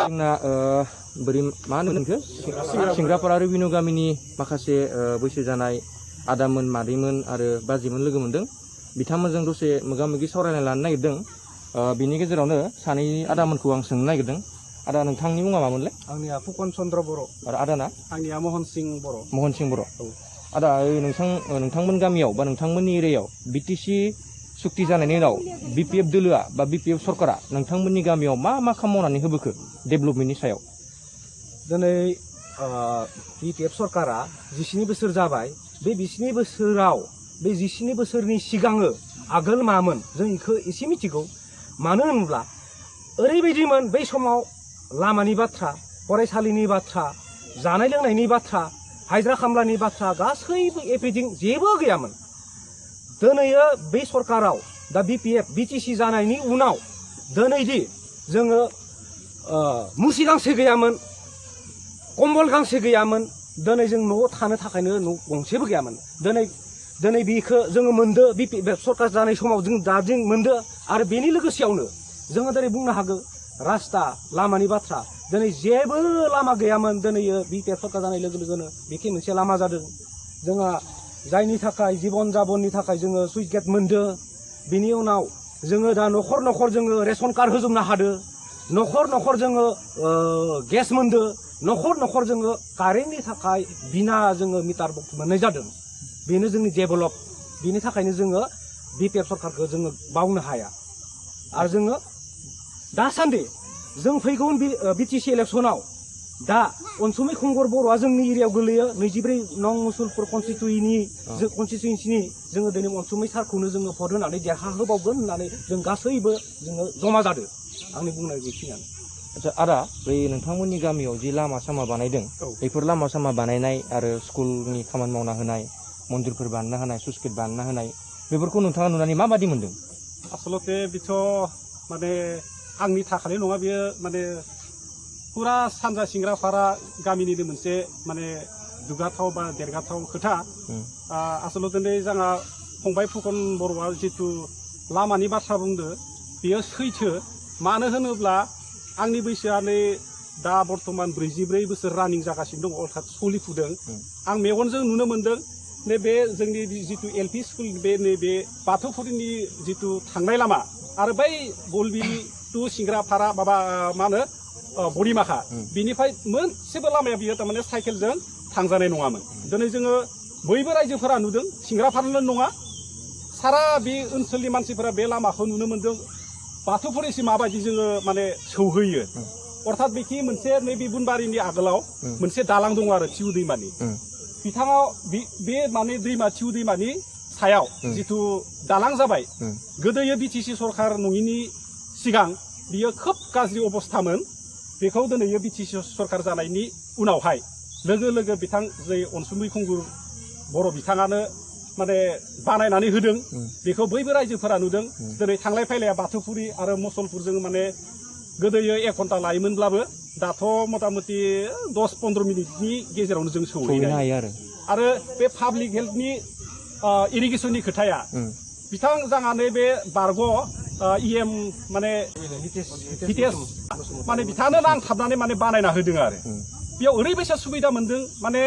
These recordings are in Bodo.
जोंना बोरै मा होनो बेखौ सिंग्रापारा रिभिनिउ गामिनि माखासे बैसो जानाय आदामोन मादैमोन आरो बाजिमोन लोगो मोनदों बिथांमोनजों दसे मोगा मोगि सावरायना लानो नागिरदों बिनि गेजेरावनो सानै आदामोनखौ आं सोंनो नागिरदों आदा नोंथांनि मुङा मामोनलाय आंनिया फुकन चन्द्र बर' आरो आदाना आंनिया महन सिं बर' औ आदा नोंथांमोन गामियाव बा नोंथांमोननि एरियायाव बिटिसि सुक्ति जानायनि उनाव बिपिएफ दोलोआ बा बिपिएफ सरकारा नोंथांमोननि गामियाव मा मा खामानि मावनानै होबोखो डेभेलपमेन्टनि सायाव दिनै बिपिएफ सरकारा 20 बोसोर जाबाय बे 20 बोसोराव बे 20 बोसोरनि सिगाङो आगोल मामोन जों इखौ एसे मिथिगौ मानो होनोब्ला ओरैबायदिमोन बै समाव लामानि बाथ्रा फरायसालिनि बाथ्रा जानाय लोंनायनि बाथ्रा हाजिरा खामलानि बाथ्रा गासैबो एभ्रिथिं जेबो गैयामोन दिनै बे सरकाराव दा बिपिएफ बिटिसि जानायनि उनाव दिनैदि जोङो मुसि गांसे गैयामोन कम्बल गांसे गैयामोन दिनै जों न'आव थानो थाखायनो न' गंसेबो गैयामोन दिनै बेखौ जोङो मोनदो बिपिएफ सरकार जानाय समाव जों दा जों मोनदो आरो बेनि लोगोसेयावनो जोङो दिनै बुंनो हागौ रास्ता लामानि बाथ्रा दिनै जेबो लामा गैयामोन दिनै बिपिएफ सरकार जानाय लोगो लोगोनो बेखि मोनसे लामा जादों जोंहा जायनि थाखाय जीवन जाबननि थाखाय जोङो सुइच गेट मोनदो बिनि उनाव जोङो दा न'खर न'खर जोङो रेशन कार्ड होजोबनो हादो न'खर न'खर जोङो गेस मोनदो न'खर न'खर जोङो कारेन्टनि थाखाय बिना जोङो मिटार बक्स मोननाय जादों बेनो जोंनि डेभेलप बिनि थाखायनो जोङो बिपिएफ सरकारखौ जोङो बावनो हाया आरो जोङो दासान्दि जों फैगोन बिटिसि इलेक्सनाव दा अनसुमै खुंगुर बर'आ जोंनि एरियायाव गोलैयो 24 नं मुसलपुर कनस्टिटुयेन्सिनि जोङो दिनै अनसुमै सारखौनो जोङो भट होनानै देरहाहोबावगोन होननानै जों गासैबो जोङो जमा जादों आंनि बुंनाय बेखिनियानो आच्छा आदा बै नोंथांमोननि गामियाव जि लामा सामा बानायदों बेफोर लामा सामा बानायनाय आरो स्कुलनि खामानि मावना होनाय मन्दिरफोर बानायना होनाय सुइच गेट बानायना होनाय बेफोरखौ नोंथाङा नुनानै माबादि मोनदों आसलते बिथ' माने आंनि थाखाय नङा बियो माने पुरा सानजा सिंग्रापारा गामिनिनो मोनसे माने दुगाथाव बा देरगाथाव खोथा आसलते जोंहा फंबाय फुकन बर'आ जितु लामानि बाथ्रा बुंदो बेयो सैथो मानो होनोब्ला आंनि बैसोआ नै दा बर्तमान 44 बोसोर रानिं जागासिनो दं अर्थात सोलिफुदों आं मेगनजों नुनो मोनदों नैबे जोंनि जितु एलपि स्कुल बे नैबे बाथौफुरिनि जितु थांनाय लामा आरो बै गलबिल टु सिंग्रापारा माबा मा होनो बरिमाखा बिनिफ्राय मोनसेबो लामाया बियो थारमाने साइकेलजों थांजानाय नङामोन दिनै जोङो बयबो रायजोफोरा नुदों सिंग्रापाराल' नङा सारा बे ओनसोलनि मानसिफोरा बे लामाखौ नुनो मोनदों बाथौफुरिसिम माबायदि जोङो माने सौहैयो अर्थात बेखि मोनसे नैबे बुनबारिनि आगोलाव मोनसे दालां दङ आरो थिउ दैमानि बिथाङा बे माने दैमा थिउ दैमानि सायाव जितु दालां जाबाय गोदोयो बिटिसि सरकार नङिनि सिगां बियो खोब गाज्रि अबस्थामोन बेखौ दिनै बिटिसि सरकार जानायनि उनावहाय लोगो लोगो बिथां जै अनसुमै खुंगुर बर' बिथाङानो माने बानायनानै होदों बेखौ बयबो रायजोफोरा नुदों दिनै थांलाय फैलाया बाथौफुरि आरो मुसलपुरजों माने गोदोयो 1 घन्टा लायोमोनब्लाबो दाथ' मथा मथि 10-15 मिनिटनि गेजेरावनो जों सौहैनो हायो आरो बे पाब्लिक हेल्थनि इरिगेसननि खोथाया बिथां जानानै बे बारग' इएम माने भिटेस माने बिथाङानो नांथाबनानै माने बानायना होदों आरो बेयाव ओरैबायसा सुबिदा मोनदों माने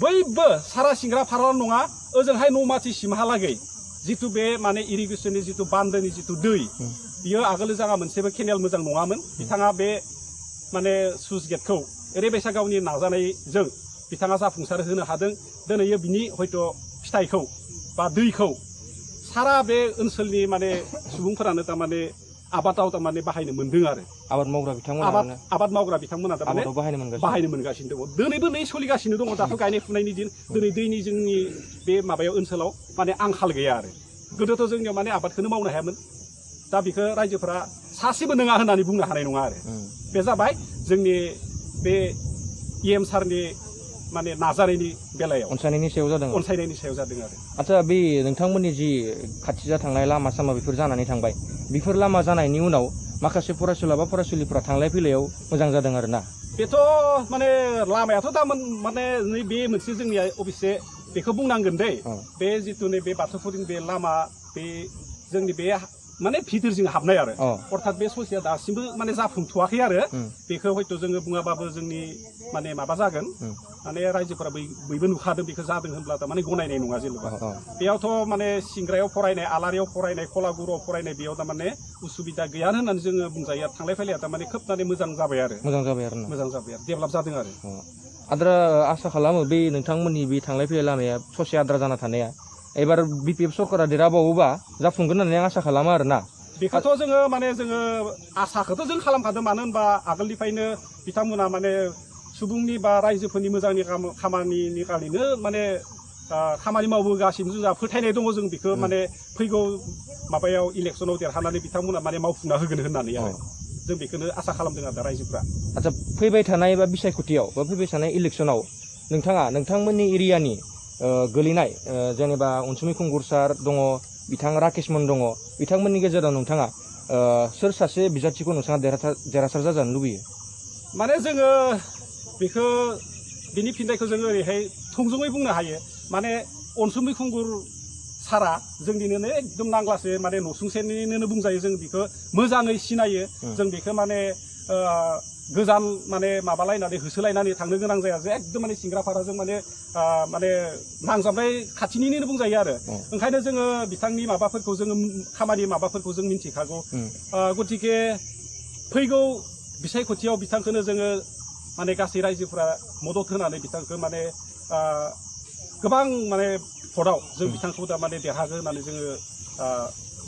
बयबो सारा सिंग्रापाराल' नङा ओजोंहाय नमाथिसिमहालागै जितु बे माने इरिगेसननि जितु बान्दोनि जितु दै बियो आगोल जोंहा मोनसेबो केनेल मोजां नङामोन बिथाङा बे माने सुइच गेटखौ ओरैबायसा गावनि नाजानायजों बिथाङा जाफुंसार होनो हादों दिनै बिनि हयथ' फिथाइखौ बा दैखौ सारा बे ओनसोलनि माने सुबुंफोरानो थारमाने आबादाव थारमाने बाहायनो मोनदों आरो आबाद मावग्रा बिथांमोना थारमाने बाहायनो मोनगासिनो दङ दिनैबो नै सोलिगासिनो दङ दाथ' गायनाय फुनायनि दिन दिनै दैनि जोंनि बे माबायाव ओनसोलाव माने आंखाल गैया आरो गोदोथ' जोंनियाव माने आबादखौनो मावनो हायामोन दा बेखौ रायजोफोरा सासेबो नङा होननानै बुंनो हानाय नङा आरो बे जाबाय जोंनि बे इएम सारनि माने नाजानायनि बेलायाव अनसायनायनि सायाव जादों आरो आच्छा बे नोंथांमोननि जि खाथिजा थांनाय लामा सामा बेफोर जानानै थांबाय बेफोर लामा जानायनि उनाव माखासे फरायसुला बा फरायसुलिफोरा थांलाय फैलायाव मोजां जादों आरो ना बेथ' माने लामायाथ' दा माने बे मोनसे जोंनिया अबयसे बेखौ बुंनांगोन दै बे जितु नै बे बाथौफुरिनि बे लामा बे जोंनि बे माने भितरजों हाबनाय आरो अर्थात बे ससेया दासिमबो माने जाफुंथ'वाखै आरो बेखौ हयथ' जोङो बुङाबाबो जोंनि माने माबा जागोन माने रायजोफोरा बयबो नुखादों बेखौ जादों होनब्ला थारमाने गनायनाय नङा जेनेबा बेयावथ' माने सिंग्रायाव फरायनाय आलारियाव फरायनाय कलागुरुआव फरायनाय बेयाव थारमाने उसुबिदा गैया होननानै जोङो बुंजायो आरो थांलाय फैलाया थारमाने खोब माने मोजां जाबाय आरो डेभेलप जादों आरो आद्रा आसा खालामो बे नोंथांमोननि बे थांलाय फैलाय लामाया ससे आद्रा जाना थानाया एबार बिपिएफ सरकारा देरहाबावोबा जाफुंगोन होननानै आं आसा खालामो आरोना बेखौथ' जोङो माने जोङो आसाखौथ' जों खालामखादों मानो होनबा आगोलनिफ्रायनो बिथांमोना माने सुबुंनि बा रायजोफोरनि मोजांनि खामानिनि खारैनो माने खामानि मावबोगासिनो जोंहा फोथायनाय दङ जों बेखौ माने फैगौ माबायाव इलेक्सनाव देरहानानै बिथांमोना माने मावफुंना होगोन होननानै आरो जों बेखौनो आसा खालामदों आरो रायजोफ्रा आচ্ছা फैबाय थानाय बा बिसायख'थियाव बा फैबाय थानाय इलेक्सनाव नोंथाङा नोंथांमोननि एरियानि गोलैनाय जेनेबा अनसुमै खुंगुर सार दङ बिथां राकेशमोन दङ बिथांमोननि गेजेराव नोंथाङा सोर सासे बिजाथिखौ नोंथाङा देरहासार जाजानो लुबैयो माने जोङो बेखौ बिनि फिननायखौ जोङो ओरैहाय थोंजोङै बुंनो हायो माने अनसुमै खुंगुर सारा जोंनिनो एकदम नांग्लासो माने नसुंसेनिनो बुंजायो जों बेखौ मोजाङै सिनायो जों बेखौ माने गोजान माने माबालायनानै होसोलायनानै थांनो गोनां जाया जे एकदम माने सिंग्राफाराजों माने माने नांजाबनाय खाथिनिनो बुंजायो आरो ओंखायनो जोङो बिथांनि माबाफोरखौ जोङो खामानि माबाफोरखौ जों मिन्थिखागौ गतिके फैगौ बिसायख'थियाव बिथांखौनो जोङो माने गासै रायजोफोरा मदद होनानै बिथांखौ माने गोबां माने भटआव जों बिथांखौ दा माने देरहागोन होननानै जोङो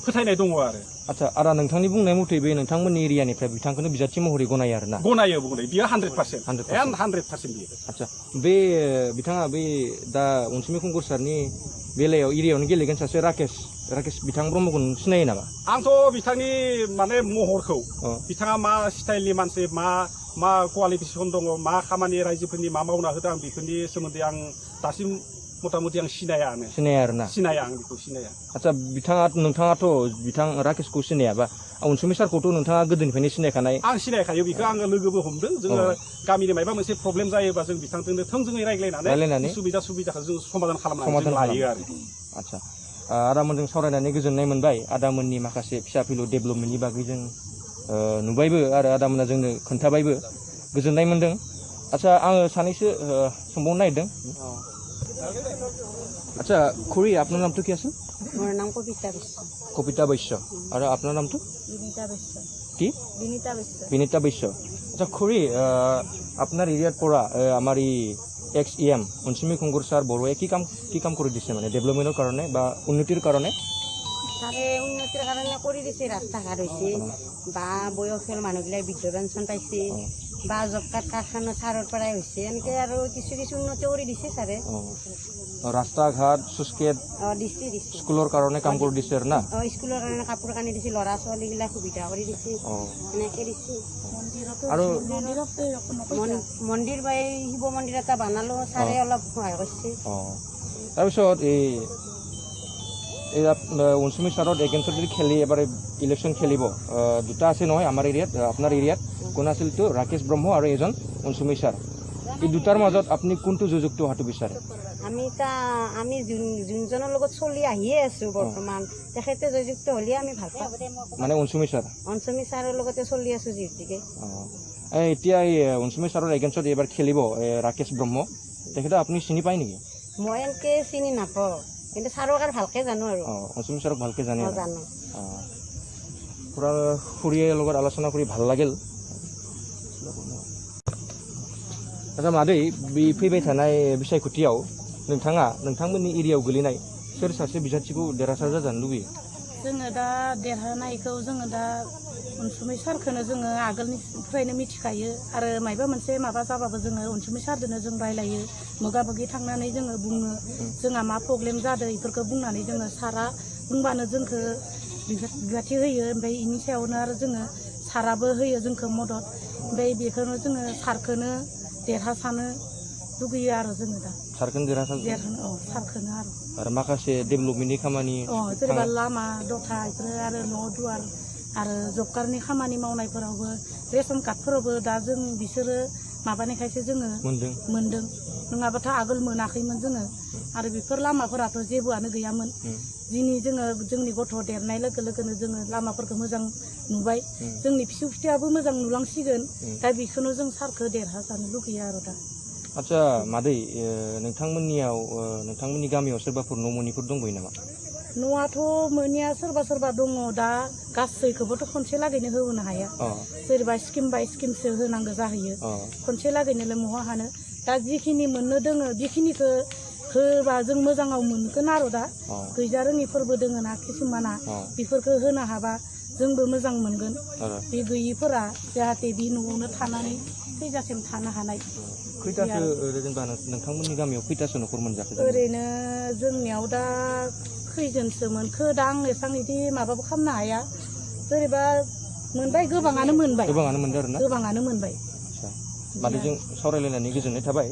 फोथायनाय दङ आरो आচ্ছা आरो नोंथांनि बुंनाय मथे बे नोंथांमोननि एरियानिफ्राय बिथांखौनो बिजाथि महरै गनायो आरोना गनायो बियो 100% बियो आচ্ছা बे बिथाङा बे दा अनसुमै खुंगुर सारनि बेलायाव एरियायावनो गेलेगोन सासे राकेश बिथां ब्रह्मखौ सिनायो नामा आंथ' बिथांनि माने महरखौ बिथाङा मा स्टाइलनि मानसि मा क्वालिफिकेसन दङ मा खामानि रायजोफोरनि मा मावना होदों आं बेफोरनि सोमोन्दै आं दासिम मथा-मथि आं सिनाया आरोना सिनाया आं बेखौ सिनाया आচ্ছা नोंथाङाथ' बिथां राकेशखौ सिनायाबा अनसुमै सारखौथ' नोंथाङा गोदोनिफ्रायनो सिनायखानाय आं सिनायखायो बेखौ आङो लोगोबो हमदों जोङो गामिनि माबा मोनसे प्रब्लेम जायोबा जों बिथांजोंनो थोंजोङै रायज्लायनानै सुबिदाखौ जों समाधान खालामनानै लायो आरो आচ্ছা आदामोनजों सावरायनानै गोजोननाय मोनबाय आदामोननि माखासे फिसा फिलौ डेभेलपमेन्टनि बागै जों नुबायबो आरो आदामोना जोंनो खोन्थाबायबो गोजोननाय मोनदों आচ্ছা आङो सानैसो सोंबावनो नागिरदों अच्छा खुरी আপনার নাম তো কি আছে আমার নাম কবিতা বৈশ্য আর আপনার নাম তো বিনিতা বৈশ্য কি বিনিতা বৈশ্য আচ্ছা খুৰী আপনার এরিয়ার পৰা আমার এই এক্স ইএম অনসুমি খুংগুৰ স্যার বড়ুৱাই কি কাম কৰি দিছে মানে ডেভেলপমেন্টৰ কাৰণে বা উন্নতিৰ কাৰণে সারে উন্নতির কারণে করে দিছে রাস্তা ঘাট হয়েছে বা বয়সের মানুষগুলাই বৃদ্ধ পেনশন পাইছে বা জব কার্ড কারখানা সারের পড়াই হয়েছে এনেকে আর কিছু উন্নতি করে দিছে সারে রাস্তা ঘাট সুস্কেট দিছে স্কুলের কারণে কাম করে দিছে না স্কুলের কারণে কাপড় কানি দিছে লড়া ছোৱালী গিলা সুবিধা করে দিছে এনেকে দিছে আৰু মন্দির বা শিৱ মন্দির এটা বানালো সারে অলপ সহায় করছে তাৰপিছত এই অনসুমি সারত এগেইনস্টত যদি খেলি এবারে ইলেকশন খেলিব দুটা আছে নহয় আমার এরিয়াত আপনার এরিয়াত কোন আছিল তো রাকেশ ব্রহ্ম আর এজন অনসুমি সার এই দুটার মাজত আপনি কোনটো যুযুক্ত হাতু বিচাৰে আমি যোনজনৰ লগত চলি আহিয়ে আছো বৰ্তমান তেখেতে জয়যুক্ত হলে আমি ভাল পাম মানে অনসুমি সাৰৰ লগতে চলি আছো যিহেতুকে এতিয়া এই অনসুমি সাৰৰ এগেইনস্টত এবাৰ খেলিব ৰাকেশ ব্ৰহ্ম তেখেতে আপুনি চিনি পায় নেকি মই এনেকে চিনি নাপাওঁ কিন্তু সাৰক আৰু ভালকে জানো আৰু অনসুমি সাৰক ভালকে জানো পুৰা খুৰীৰ লগত আলোচনা কৰি ভাল লাগিল आচ্ছা मादै बे फैबाय थानाय बिसायख'थियाव नोंथांमोननि एरियायाव गोलैनाय सोर सासे बिजाथिखौ देरहासार जाजानो लुबैयो जोङो दा देरहानायखौ जोङो दा अनसुमै सारखौनो जोङो आगोलनिफ्रायनो मिथिखायो आरो मायबा मोनसे माबा जाबाबो जोङो अनसुमै सारजोंनो जों रायलायो मोगा मोगि थांनानै जोङो बुङो जोंहा मा प्रब्लेम जादों बेफोरखौ बुंनानै जोङो सारा बुंबानो जोंखौ बिबाथि होयो ओमफ्राय बेनि सायावनो आरो जोङो साराबो होयो जोंखौ मदद ओमफ्राय बेखौनो जोङो सारखौनो देरहासानो लुगैयो आरो जोङो दा सारखौनो देरहानो सारखौनो आरो माखासे डेभेलपमेन्टनि खामानि जेनेबा लामा दथा बेफोरो आरो न' दुवार आरो जब कार्डनि खामानि मावनायफोरावबो रेशन कार्डफोरावबो दा जों बिसोरो माबानायखायसो जोङो मोनदों नङाबाथ' आगोल मोनाखैमोन जोङो आरो बेफोर लामाफोराथ' जेबोआनो गैयामोन दिनै जोङो जोंनि गथ' देरनाय लोगो लोगोनो जोङो लामाफोरखौ मोजां नुबाय जोंनि फिसौ फिथाइयाबो मोजां नुलांसिगोन दा बेखौनो जों सारखौ देरहाजानो लुगैयो आरो दा आदसा मादै नोंथांमोननियाव नोंथांमोननि गामियाव सोरबाफोर न' मोनिफोर दंबायो नामा न'आथ' मोनिया सोरबा दङ दा गासैखौबोथ' खनसे लागैनो होनो हाया सोरबा स्किम बाय स्किमसो होनांगौ जाहैयो खनसे लागैनोलाय महा हानो दा जिखिनि मोननो दोङो बेखिनिखौ होबा जों मोजाङाव मोनगोन आरो दा गैजा रोङिफोरबो दोङो ना किसुमाना बेफोरखौ होनो हाबा जोंबो मोजां मोनगोन बे गैयिफोरा जाहाथे बे न'आवनो थानानै थैजासिम थानो हानाय खैथासो जेनेबा नोंथांमोननि गामियाव खैथासो न'खर मोनजाखो ओरैनो जोंनियाव दा खैजोनसो मोनखो दा आं एसां इदि माबाबो खालामनो हाया जेनेबा मोनबाय गोबाङानो मोनबाय मोनदों आरोना गोबाङानो मोनबाय मादैजों सावरायलायनानै गोजोननाय थाबाय